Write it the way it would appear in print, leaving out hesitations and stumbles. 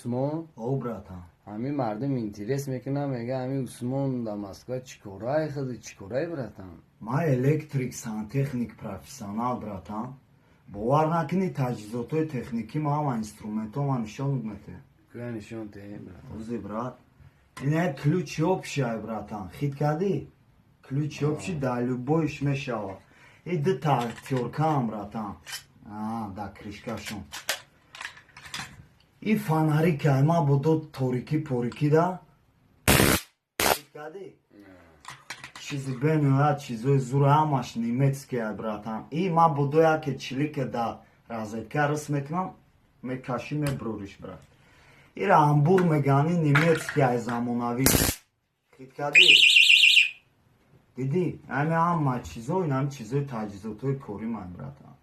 Усмон. О, братан. Ҳамин мардум интерес мекунад, мега, ҳамин Усмон дар Москва чӣ корае, худи чӣ корае, братан? Ман электрик, сантехник, профессионал, братан. Бовар накунӣ, таҷҳизотҳои техникӣ ма, ҳама инструментҳо ма нишон метиҳем. Куя, нишон теҳем, братан. Ози, брат. Ина ключи общий ай, братан. Хит кардӣ? Ключи общий дар любой ш мешавад. И дута отвёрткаам, братан. Да крышкашон. И фонарик ай, ма бодо торикӣ порикӣ да. Хит кардӣ? Чизи бениҳоят, чизои зур, ҳамаш немецкий ай, братан. И ма бодо яке чилика да розетка рис мекунам, мекашӣ, меброриш, брат. Ира амбур мегани, немецкий ай, замонавӣ. Хит кардӣ? Дидӣ? Ами ҳама чизо, инами чизои таҷҳизотҳои корӣ ман, братан.